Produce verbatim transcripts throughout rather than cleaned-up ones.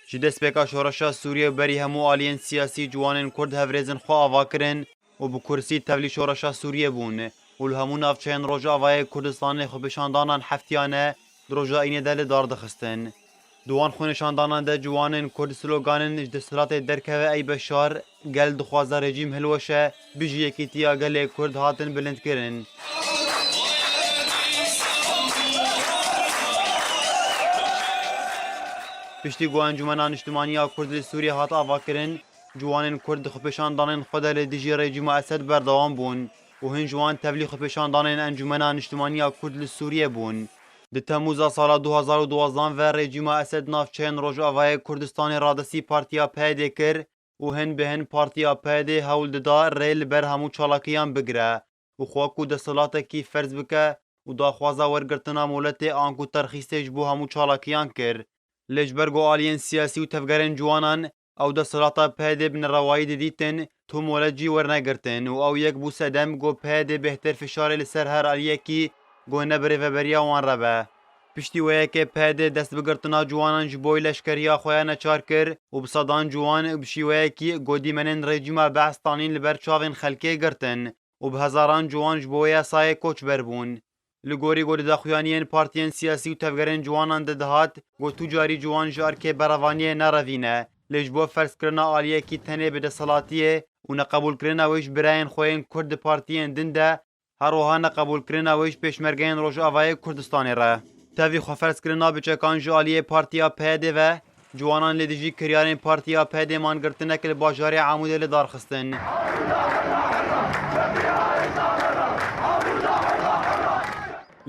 Ji destpêka şoreşa Sûriyê û berî hemû aliyên siyasî ciwanên Kurd hevrêzên xwe ava kirin û bi kursî tevlî şoreşa Sûriyê bûn û li hemû navçeyên Rojavayê Kurdistanê xwepêşandanan heftiyane di roja Înê de li dar dixistin. Di wan xwenişandanan de ciwanên Kurd sloganên "Ji desthilatê derkeve ey Beşar", "Gel dixwaze rejîm hilweşe", "Bijî yekîtiya gelê Kurd" hatin bilindkirin. Piştî ku Encûmena Niştimanî ya Kurd li Sûriyê hat avakirin, ciwanên Kurd di xwepêşandanên xwe de li dijî rejîma Esed berdewam bûn û hin ji wan tevlî xwepêşandanên Encûmena Niştimanî ya Kurd li Sûriyê bûn. Di Temmûza sala du hazar û duwazdeh ve rejîma Esed navçeyên Rojavayê Kurdistanê radestî Partiya P Y D kir û hin bi hin Partiya P Y D hewl dida rê li ber hemû çalakiyan bigire û xwe ku desthilatekî ferz bike û daxwaza wergirtina moletê anku terxîsê ji bo hemû çalakiyan kir. Lê ji ber ku aliyên siyasî û tevgerên ciwanan ew desthilata P Y D bi nerewayî didîtin, tu molet jî wernegirtin û ew yek bû sedem ku P Y D bêhtir fişarê li ser her aliyekî ku ne bi rêveberiya wan re be. Piştî wê yekê P Y D dest bi girtina ciwanan ji bo leşkeriya xwe ya neçar kir û bi sedan ciwan bi şîweyekî ku dîmenên rejîma Be'es tanîn li ber çavên xelkê girtin û bi hezaran ciwan ji bo wê yasayê koçber bûn. Li gorî ku di daxuyaniyên partiyên siyasî û tevgerên ciwanan de dihat, ku tu carî ciwan ji erkê berevaniyê nerevîne, lê ji bo ferzkirina aliyekî tenê bi desthilatiyê û neqebûlkirina wê ji birayên xwe yên Kurd di partiyên din de, her wiha neqebûlkirina wê ji pêşmergeyên Rojavayê Kurdistanê re. Tevî xweferzkirina biçekan ji aliyê Partiya P Y D ve, ciwanan li dijî kiryarên Partiya P Y D mangirtinek li bajarê Amûdê li dar xistin.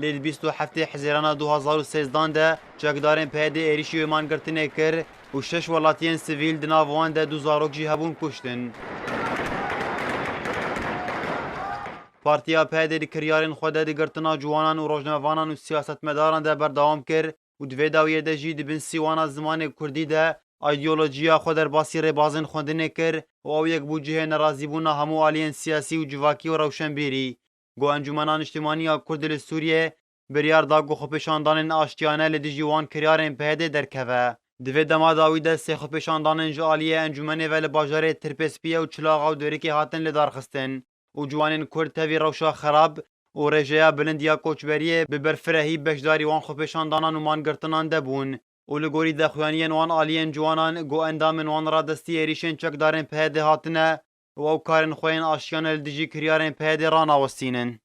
Lê di bîst û heftê Hizêrana du hazar û sêzdan de çekdarên P Y D êrîşî wê mangirtinê kir û şeş welatiyên sivîl, di nav wan de du zarok jî hebûn, kuştin. Partiya P Y D di kiryarên xwe de di girtina ciwanan û rojnamevanan û siyasetmedaran de berdewam kir û di vê dawiyê de jî di bin sîwana zimanê kurdî de îdeolojiya xwe derbasî rêbazên xwendinê kir û ew yek bû cihê nerazîbûna hemû aliyên siyasî û civakî û rewşenbîrî. Ku Encûmena Niştimanî ya Kurd li Sûriyê biryar da ku xwepêşandanên aştiyane li dijî wan kiryarên P Y D derkeve. Di vê dema dawî de sê xwepêşandanên ji aliyê encûmenê ve li bajarê Tirpêspiyê û Çilaxa û Dêrikê hatin lidarxistin û ciwanên Kurd tevî rewşa xerab û rêjeya bilind ya koçberiyê bi berfirehî beşdarî wan xwepêşandanan û mangirtinan de bûn û li gorî daxuyaniyên wan aliyên ciwanan ku endamên wan radestî êrîşên çekdarên P Y D hatine û ew karên xwe yên aştiyane li dijî kiryarên P Y D ranawestînin.